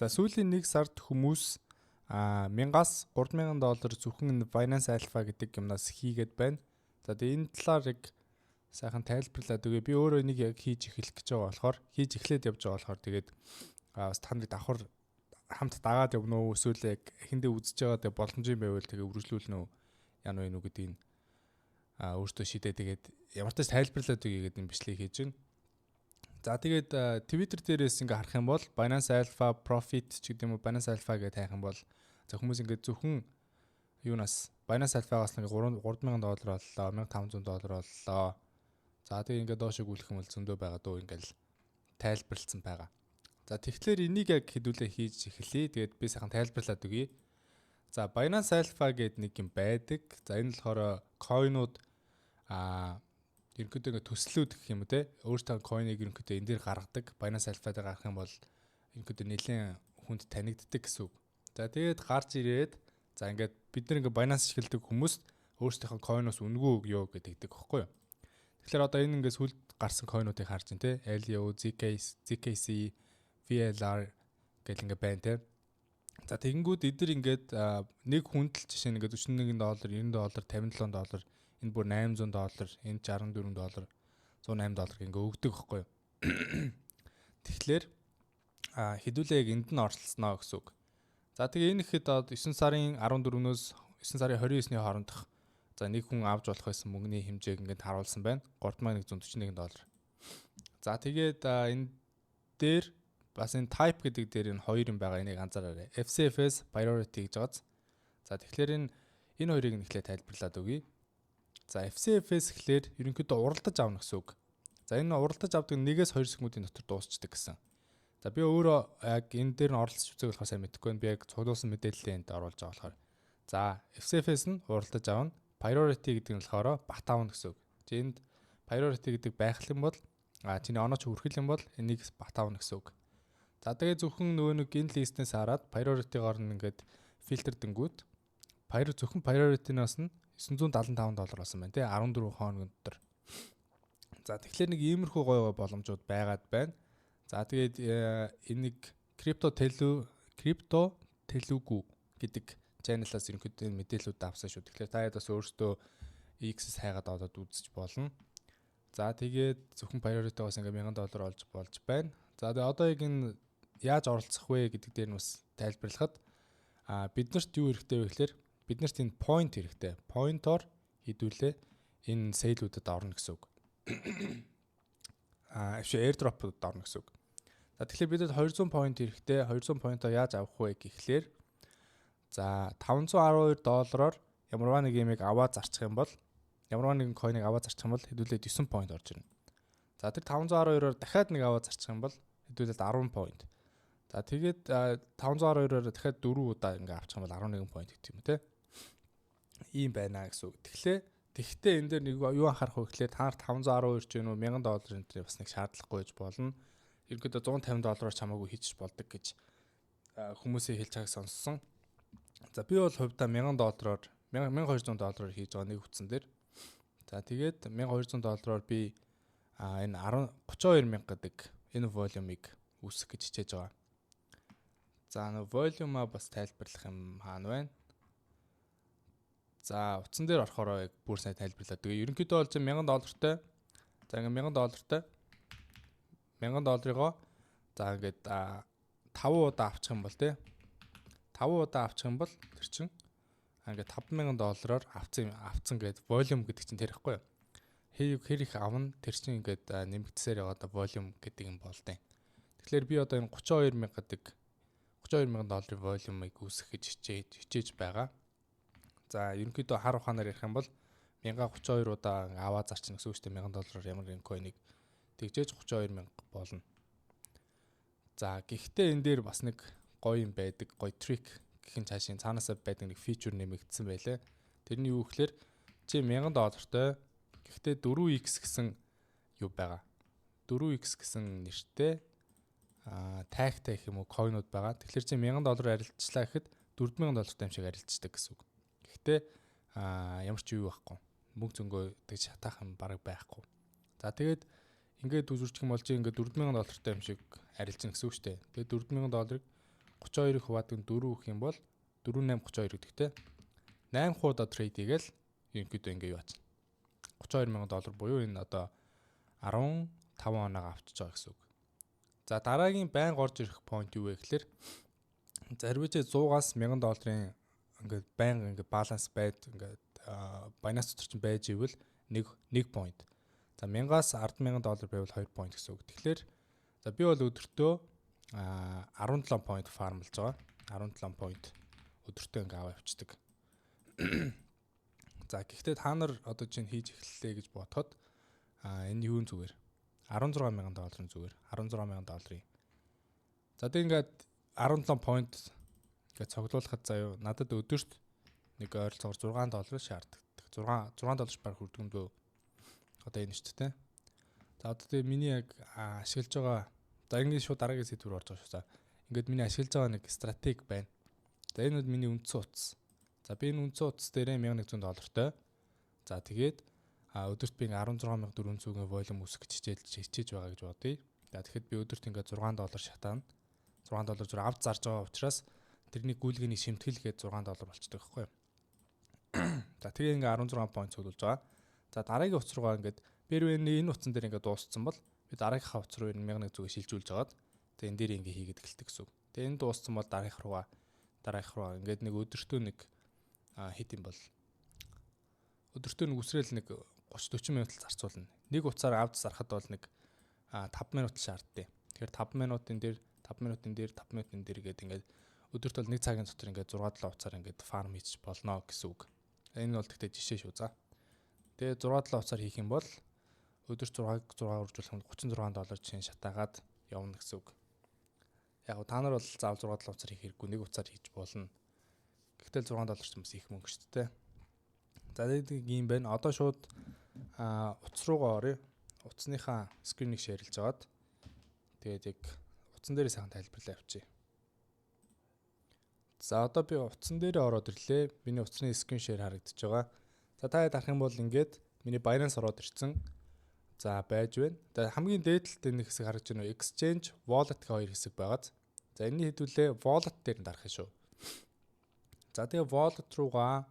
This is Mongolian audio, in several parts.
За, сүүлийн нэг сард хүмүүс 1000-аас 3000 доллар зөвхөн энэ Binance Alpha гэдэг юмнаас хийгээд байна. За, тэгээ энэ талаар яг сайхан тайлбарлаад өгье. Би өөрөө энийг яг хийж эхлэх гэж байгаа болохоор, хийж эхлээд явж байгаа болохоор тэгээд бас та нарыг давхар хамт дагаад явна уу, эсвэл яг эхэндээ үзэж байгаа, тэгээ боломжийн байвал тэгээ үргэлжлүүлнэ үү, яана вэ нү гэдгийг өөртөө шийдээ, тэгээд ямар ч тач тайлбарлаад өгье гэдэг энэ бичлэгийг хийж байна. За, тэгээд Twitter дээрээс ингээ харах юм бол Binance Alpha Profit ч гэдэг юм уу, Binance Alpha гэж хайх юм бол, за, хүмүүс ингээ зөвхөн юунаас, Binance Alpha-гаас ингээ 3 3000 доллар боллоо, 1500 доллар боллоо. За, тэгээ ингээ доош гүйлэх юм бол зөндөө байгаа дөө, ингээл тайлбарласан байгаа. За, тэгэхээр энийг яг хэдүүлээ хийж эхэлье. Тэгээд би сайхан тайлбарлаад өгье. За, Binance Alpha гэдэг нэг юм байдаг. За, энэ болохоор coin-ууд ерөнхийдөө ингээ төслүүд гэх юм уу, те, өөртөө coin-ыг ерөнхийдөө энэ дээр гаргадаг. Binance Alpha дээр гаргах юм бол ерөнхийдөө нэлээд хүнд танигддаг гэсэн үг. За, тэгээд гарч ирээд, за, ингээд бид нар ингээ Binance ашигладаг хүмүүст өөрсдийнхөө coin-оос үнэгүй өгөө гэдэг байхгүй юу. Тэгэхээр одоо энэ ингээ сүлд гарсан coin-уудыг харж байна, те. LEO, ZK, ZKC, VLR гэл ингээ байна, те. За, тэгэнгүүт эдгээр ингээд нэг хүнд л жишээ нь ингээд 41 доллар, 90 доллар, 57 доллар, энэ бүр 800 доллар, энэ 64 доллар, 108 доллар ингээ өгдөг байхгүй юу. Тэгэхээр хэдүүлээ яг энд нь оролцсноо гэсэн үг. За, тэгээ энэ ихэд 9 сарын 14-өөс 9 сарын 29-ний хоорондох, за, нэг хүн авч болох байсан мөнгөний хэмжээг ингээд харуулсан байна. 3141 доллар. За, тэгээд энэ дээр бас энэ type гэдэг дээр энэ хоёр юм байгаа, энийг анзаараарай. FCFS, priority гэж байгааз. За, тэгэхээр энэ хоёрыг нь эхлээд тайлбарлаад өгье. За, FCFS гэхлээр ерөнхийдөө уралдаж авна гэсэн үг. За, энэ уралдаж авдаг 1-ээс 2 секундын дотор дуусчдаг гэсэн. За, би өөрөө яг энэ дээр нь оролцож үзег болохоор сайн мэдэхгүй байна. Би яг цуглуулсан мэдээлэлээ энд оруулж байгаа болохоор. За, FCFS нь уралдаж авна. Priority гэдэг нь болохоор бат авна гэсэн үг. Чи энд priority гэдэг байх юм бол чиний онооч хүрхэл юм бол энийг бат авна гэсэн үг. За, тэгээ зөвхөн нөгөө нэг энэ list-ээс хараад priority-гоор нь ингээд фильтр дэнгүүд зөвхөн priority-наас нь 975 доллар болсон байна, тий, 14 хоногийн дотор. За, тэгэхээр нэг иймэрхүү гоё гоё боломжууд байгаад байна. За, тэгээд энийг Crypto Telugu гэдэг channel-аас ерөнхийдөө энэ мэдээллүүд авсан шүү. Тэгэхээр та хэд бас өөрсдөө X-с хайгаад одоод үзэж болно. За, тэгээд зөвхөн priority-гоос ингээ 1000 доллар олж болж байна. За, тэгээд одоо яг энэ яаж оролцох вэ гэдэг дээр нь бас тайлбарлахад биднэрт юу хэрэгтэй вэ гэхээр биднэрт энэ point хэрэгтэй. Point-оор хэдүүлээ энэ sale-үүдэд орно гэсэн үг. Биш, airdrop-уудад орно гэсэн үг. За, тэгэхээр бидэд 200 point хэрэгтэй. 200 point-оо яаж авах вэ гэхлээр, за, 512 доллараар ямарваа нэг юмыг аваад зарчих юм бол, ямарваа нэгэн coin-ыг аваад зарчих юм бол хэдүүлээд 9 point орж ирнэ. За, тэр 512-оор дахиад нэг аваад зарчих юм бол хэдүүлээд 10 point. За, тэгээд 512-оор дахиад 4 удаа ингээ авчих юм бол 11 point гэдэг юм, те, ийм байна гэсэн үг. Тэгэхээр тэгвэл энэ дээр нэг юу анхаарах вэ гэхлээр та нар 512 ч юм уу, 1000 доллар энэ бас нэг шаардлагагүй байж болно. Ерөнхийдөө 150 доллараар ч хамаагүй хийчих болдог гэж хүмүүсээ хэлж байгааг сонссон. За, би бол хувьдаа 1000 доллараар, 1200 доллараар хийж байгаа нэг утсан дээр. За, тэгээд 1200 доллараар би энэ 10 32 мянга гэдэг энэ volume-ыг үүсгэх гэж хичээж байгаа. За, нөө volume-а бас тайлбарлах юм хаана байна? За, утсан дээр орохороо яг бүр сайн тайлбарлаад. Тэгээ ерөнхийдөө бол 1000 доллартай. За, ингээ 1000 доллартай, 1000 долларыгоо, за, ингээд 5 удаа авчих юм бол, тий, 5 удаа авчих юм бол тэр чин ингээд 5000 доллараар авцсан гээд volume гэдэг чинь тэр ихгүй юу? Хэр их авна, тэр чинь ингээд нэмэгдсээр яваад volume гэдэг юм болдیں۔ Тэгэхээр би одоо энэ 32 мянга гэдэг, 32 мянган долларын volume-ыг үүсгэх гэж хичээж байгаа. За, ерөнхийдөө хар ухаанаар ярих юм бол 1032 удаа аваа зарчна гэсэн үг шүү дээ, 1000 доллараар ямар нэгэн coin-ыг тэгжээж 32 мянга болно. За, гэхдээ энэ дээр бас нэг гоё юм байдаг, гоё trick гэх нь цаашийн цаанаасаа байдаг нэг feature нэмэгдсэн байлээ. Тэрний юу гэхээр чи 1000 доллартай, гэхдээ 4x гэсэн юу байгаа. 4x гэсэн нэртэй tag-тай гэх юм уу, coin-ууд байгаа. Тэгэхээр чи 1000 доллар арилжлаа гэхэд 4000 доллартай юм шиг арилждаг гэсэн үг. Гэхдээ ямар ч юу байхгүй. Мөнгө зөнгөө тэгж шатаах юм бараг байхгүй. За, тэгээд ингээд үзүүрчих юм бол чи ингээд 4000 доллартай юм шиг арилжина гэсэн үг шүү дээ. Тэгээд 4000 долларыг 32-ыг хуваадаг нь 4 гэх юм бол 4 8 32 гэдэг те. 8 хуудаа trade хийгээл ерөнхийдөө ингээ юу ачна. 32 мянган доллар буюу энэ одоо 15 оноогоо авчиж байгаа гэсэн үг. За, дараагийн байнга орж ирэх point юу вэ гэхээр зарвижээ 100-аас 1000 долларын ингээд байнга ингээд баланс байд, ингээд Binance дотор чинь байж ивэл 1 point. За, 1000-аас 100000 доллар байвал 2 point гэсэн үг. Тэгэхээр за би бол өдөртөө 17 point farm лж байгаа. 17 point өдөртөө ингээ аваа явцдаг. За, гэхдээ та нар одоо чинь хийж эхэллээ гэж бодоход энэ юун зүгээр 16 мянган долларын зүгээр 16 мянган долларын. За, тэг ингээд 17 point ингээд цуглуулахад заяа надад өдөрт нэг ойролцоогоор 6 доллар шаарддаг. 6 доллар баг хүрдэг юм дөө. Одоо энэ шүү дээ. За, одоо тэгээ миний яг ашиглаж байгаа, за, ингээд шууд дараагийн сэдв рүү орж байгаа шүү. За, ингээд миний ашиглаж байгаа нэг стратеги байна. За, энэ бол миний үндсэн утас. За, би энэ үндсэн утас дээрээ 1100 доллартай. За, тэгээд өдөрт би 16,400-ийн volume үүсгэх гэж хичээж байгаа гэж бодъё. За, тэгэхэд би өдөрт ингээд 6 доллар шатаана. 6 доллар зүр авд зарж байгаа учраас тэрний гүйлгээний шимтгэл гээд 6 доллар болчдөг байхгүй юу? За, тэгээ ингээ 16 point цуглуулж байгаа. За, дараагийн утас руугаа ингээд би энэ утсан дээр ингээд дууссан бол би дараагийнхаа утас руу 1100-ийг шилжүүлж агаад тэгээ энэ дээр ингээ хийгээд эхэлдэг гэсэн үг. Тэгээ энэ дууссан бол дараагийнх руугаа ингээд нэг өдөртөө нэг хэд юм бол өдөртөө нэг үсрээл нэг 30 40 минут л зарцуулна. Нэг утсаар авд зархад бол нэг 5 минут шаарддаг. Тэгэхээр 5 минутын дээр, 5 минутын дээр, 5 минутын дээр гээд ингээд өдөрт бол нэг цагийн дотор ингээд 6 7 утсаар ингээд farm хийж болно гэсэн үг. Энэ бол тэгтээ жишээ шүү за. Тэгээ 6 7 утсаар хийх юм бол өдөрт 6-г 6 үржүүлэх юм 36 доллар жишээ шатаагаад явна гэсэн үг. Яг та нар бол заавал 6 7 утсаар хийх хэрэггүй, нэг утсаар хийж болно. Гэхдээ 6 доллар ч бас их мөнгө шүү дээ. За, тэгээд юм байна. Одоо шууд утас руугаа оръё. Утасныхаа screen ийг share лж агаад тэгээд яг утсан дээрээ сайхан тайлбарлаа явчихъя. За, одоо би утсан дээрээ ороод ирлээ. Миний утасны screen share харагдаж байгаа. За, та хэд харах юм бол ингээд миний Binance ороод ирсэн. За, байж байна. За, хамгийн дээд талд нэг хэсэг харагдаж байна уу? Exchange, Wallet гэх хоёр хэсэг байгааз. За, энэний хэдүүлээ Wallet дээр нь дарах шүү. За, тэгээ Wallet руугаа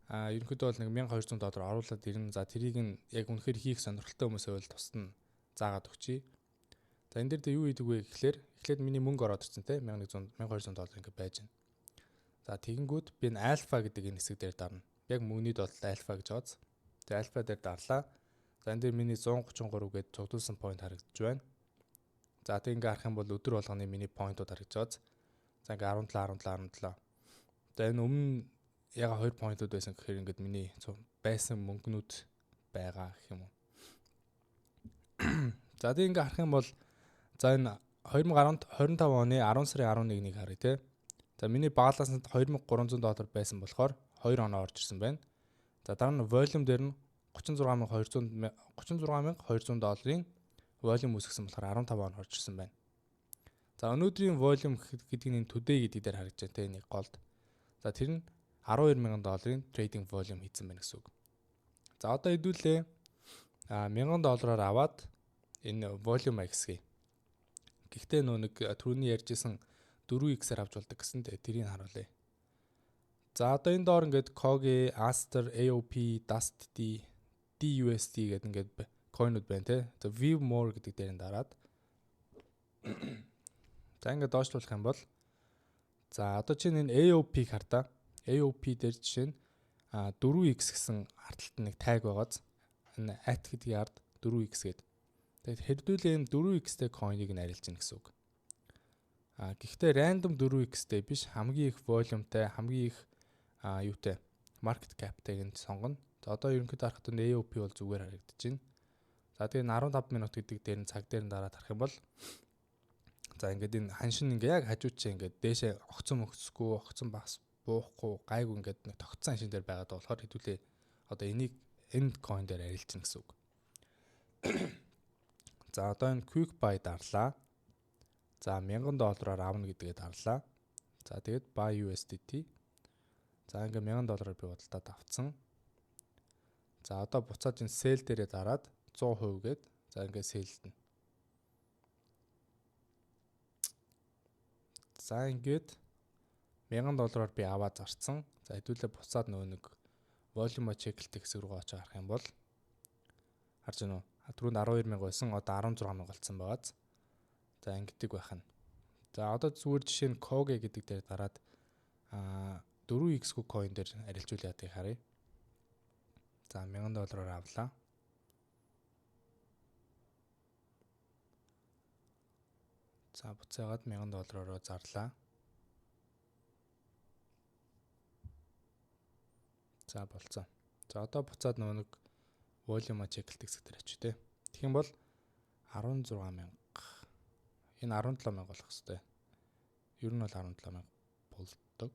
ерөнхийдөө бол нэг 1200 доллар оруулаад ирнэ. За, тэрийг нь яг үнэхээр хийх сонирхолтой хүмүүс байвал тусад нь заагаад өгчий. За, энэ дээр дэ юу хийдэг вэ гэхлээр эхлээд миний мөнгө ороод ирсэн те 1100 1200 доллар ингэ байж байна. За, тэгэнгүүт би энэ альфа гэдэг энэ хэсэг дээр дарна. Яг мөнгөний доод альфа гэж байгааз. Тэгээ альфа дээр дарлаа. За, энэ дээр миний 133 гээд цуглуулсан point харагдаж байна. За, тэг ингээ харах юм бол өдөр болгоны миний point ууд харагдаж байгааз. За, ингээ 17 17 17. За, энэ өмнө яга 2 point ууд байсан гэхээр ингээд миний байсан мөнгнүүд байгаа гэх юм уу. За, тэг ингээ харах юм бол за энэ 2025 оны 10 сарын 11-нийг харъя те. За, миний балансанд 2300 доллар байсан болохоор 2 оноо орж ирсэн байна. За, дараа нь volume дээр нь 36200 36200 долларын volume үүсгэсэн болохоор 15 он орж ирсэн байна. За, өнөөдрийн volume гэдэг нь today гэдэг дээр харагдаж байна те нэг голд. За, тэр нь 12 мянган долларын trading volume хийсэн байна гэсэн үг. За, одоо хэдүүлээ 1000 доллараар аваад энэ volume X-гээ. Гэхдээ нөө нэг түрүүний ярьжсэн 4x-ээр авч болдог гэсэн, тэгээ тэрийг харуулъя. За, одоо энэ доор ингээд Kogi, Aster, AOP, Dust D, DUSD гэдэг ингээд coin ууд байна те. За, View more гэдэг дээр нь дараад за ингээд доошлуулах юм бол за одоо чинь энэ AOP-г хардаа. AOP дээр жишээ нь 4x гэсэн ард талд нэг tag байгааз, энэ at гэдгийн ард 4x гэдэг. Тэгээд хэдүүлээ энэ 4x-тэй coin-ыг нь арилж гин гэсэн үг. Гэхдээ random 4x-тэй биш, хамгийн их volume-тай, хамгийн их юутай market cap-тайг нь сонгоно. За, одоо ерөнхийдөө харахад энэ AOP бол зүгээр харагдаж байна. За, тэгээ 15 минут гэдэг дээр нь цаг дээр нь дараад харах юм бол за ингээд энэ ханшин ингээ яг хажуучаа ингээд дээшээ огцон мөгцөхгүй, огцон бас буухгүй, гайгүй ингээд нэг тогтсон ханшин дээр байгаад болохоор хэдүүлээ одоо энийг энэ coin дээр арилжна гэсэн үг. За, одоо энэ quick buy дарлаа. За, 1000 доллараар авна гэдгээ дарлаа. За, тэгээд buy USDT. За, ингээ 1000 доллараар би худалдаад авцсан. За, одоо буцаад энэ sell дээрээ дараад 100% гээд за ингээ sell дэнэ. За ингээд 1000 доллараар би аваад зарцсан. За хэдүүлээ буцаад нөгөө нэг volume check-лтэй хэсэг рүү очиж харах юм бол харж байна уу? Түрүүнд 12,000 байсан, одоо 16,000 болцсон байгааз. За ингэдэг байх нь. За одоо зүгээр жишээ нь Koge гэдэг дээр дараад 4x coin дээр арилжуул яадгийг харъя. За 1000 доллараар авлаа. За буцаагаад 1000 доллараараа зарлаа. За болцсон. За одоо буцаад нөгөө нэг volume check-лдэг хэсэг дээр очив те. Тэгэх юм бол 16,000. Энэ 17,000 болох хэвээр. Ер нь бол 17,000 болдог.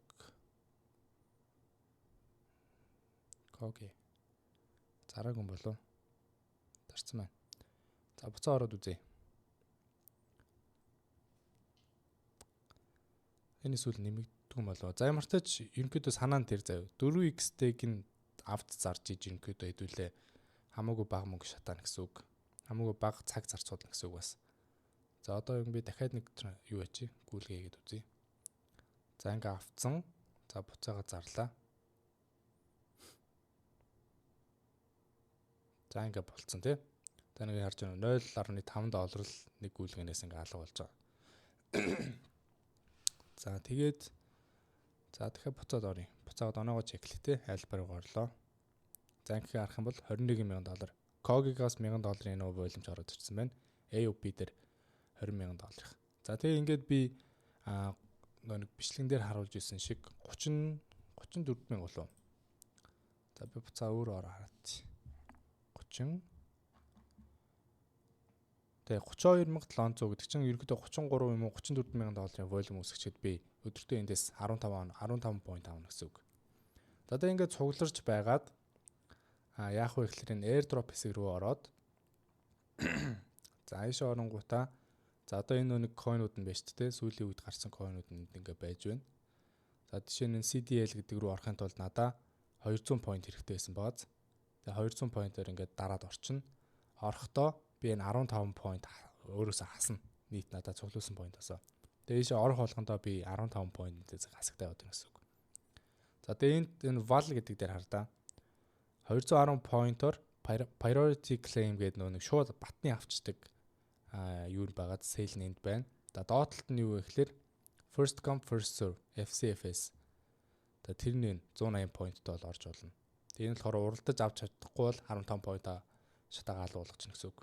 Окей. Зараагүй юм болов. Зарцсан байна. За буцаа ороод үзье. Энэ эсвэл нэмэгддэг юм болов. За ямар ч тач ерөнхийдөө санаа нь тэр заяа. 4x-тэйг нь авд зарж иж ерөнхийдөө хэдүүлээ хамаагүй бага мөнгө шатаана гэсэн үг. Хамаагүй бага цаг зарцуулна гэсэн үг бас. За одоо юм би дахиад нэг юу ячи гүйлгээ хийгээд үзье. За ингээ автсан. За буцаага зарлаа. За ингээ болцсон тий. За нэг харж байна 0.5 доллар л нэг гүйлгээнээс ингээ алга болж байгаа. За тэгээд за дахиад буцаад оръё. Буцаад оноогоо чеклээ тий. Альбар руу орлоо. За ингээ харах юм бол 21,000 доллар. Kogigаас 1000 долларын нөө боломж ороод ирсэн байна. AOP дээр 20,000 доллар. За тэгээ ингээд би нэг бичлэгэн дээр харуулж ирсэн шиг 30 34,000 болов. За би буцаа өөр ороо хараад. 30 Тэгээ 32,700 гэдэг чинь ерөнхийдөө 33 юм уу 34,000 долларын volume үүсгэчихэд би өдөртөө эндээс 15.5 авна гэсэн үг. За тэгээ ингээд цугларч байгаад яах вэ гэхээр энэ airdrop хэсэг рүү ороод за ийшээ оронгуудаа за одоо энэ нэг coin-ууд нь байна шүү дээ. Сүүлийн үед гарсан coin-ууд нь ингээ байж байна. За жишээ нь CDL гэдэг рүү орохын тулд надаа 200 point хэрэгтэй байсан бааз. Тэгээ 200 point-оор ингээд дараад орчихно. Орохдоо би энэ 15 point өөрөөсөө хасна. Нийт надад цуглуулсан point-осоо. Тэгээ ийшээ орох болгондоо би 15 point нэгээс хасагтай яваад байна гэсэн үг. За тэгээ энд энэ val гэдэг дээр хар да. 210 point-оор priority claim гэдэг нөө нэг шууд батны авчдаг юу байгаад sale нь энд байна. За доотлолт нь юу вэ гэхээр first come first serve FCFS. За тэрний 180 point-той бол орж болно. Тэгээ энэ болохоор уралдаж авч чадахгүй бол 15 point-а шатаагаал болгочихно гэсэн үг.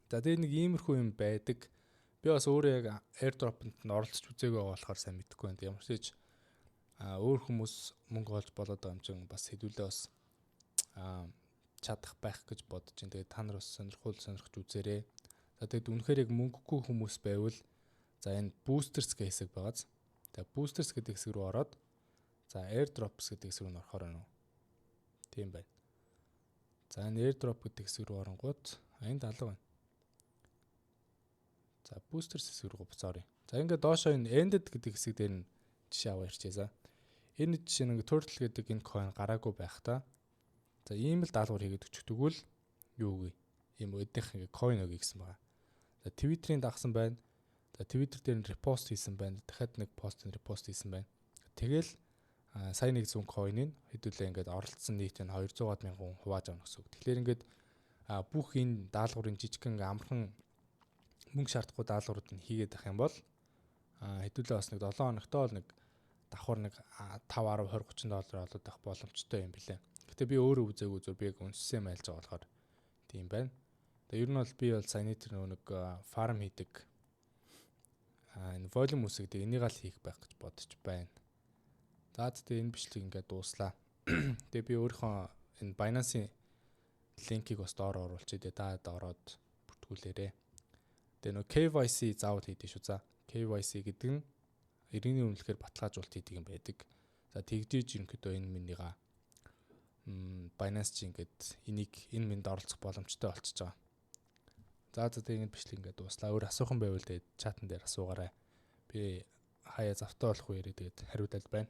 За тэгээ нэг иймэрхүү юм байдаг. Би бас өөрөө яг airdrop-нд нь оролцож үзээгүй байгаа болохоор сайн мэдэхгүй байна. Ямар ч ч өөр хүмүүс мөнгө олж болоод байгаа юм чинь бас хэдүүлээ бас чадах байх гэж бодож байна. Тэгээд та нар бас сонирхож үзээрэй. За тэгээд үнэхээр яг мөнгөгүй хүмүүс байвал за энэ boosters гэх хэсэг байгааз. За boosters гэдэг хэсэг рүү ороод за airdrops гэдэг хэсэг рүү орохоор байна уу? Тийм байна. За энэ airdrop гэдэг хэсэг рүү оронгууд энд алга байна. За boosters хэсэг рүү буцаа оръё. За ингээд доошоо энэ ended гэдэг хэсэг дээр нь жишээ аваа ярьчихъя за. Энэ жишээ нь ингээд turtle гэдэг энэ coin гараагүй байх та. За ийм л даалгавар хийгээд өчтдөг л юу гэ. Ийм өднийх ингээд coin өгье гэсэн байгаа. За Twitter-ийн дагсан байна. За Twitter дээр нь repost хийсэн байна. Дахиад нэг постыг repost хийсэн байна. Тэгэл сая 100 coin-ыг хэдүүлээ ингээд оролцсон нийт нь 200 мянган хувааж авна гэсэн үг. Тэгэхээр ингээд бүх энэ даалгаврын жижигхэн амархан мөнгө шаардахгүй даалгаврууд нь хийгээд байх юм бол хэдүүлээ бас нэг 7 хоногтоо л нэг давхар нэг 5 10 20 30 доллар олоод авах боломжтой юм билээ. Гэтэ би өөрөө үзээгүй зүр би яг үнссэн юм айлж байгаа болохоор тийм байна. Тэгээ ер нь бол би бол саяны тэр нэг farm хийдэг энэ volume үүсгдэг энийг л хийх байх гэж бодож байна. За тэгээ энэ бичлэг ингээд дууслаа. Тэгээ би өөрийнхөө энэ Binance-ийн линкийг бас доор оруулчих. Тэгээ та ороод бүртгүүлээрэй. Тэгээ нөө KYC заавал хийдэг шүү за. KYC гэдэг нь иргэний үнэлэхээр баталгаажуулалт хийдэг юм байдаг. За тэгжиж ерөнхийдөө энэ минийга Binance чи ингээд энийг энэ минд оролцох боломжтой болчихж байгаа. За тэгээ энэ бичлэг ингээд дууслаа. Өөр асуухан байвал тэгээд чатан дээр асуугаарай. Би хаяа завтай болох үеэрээ тэгээд хариулаад байна.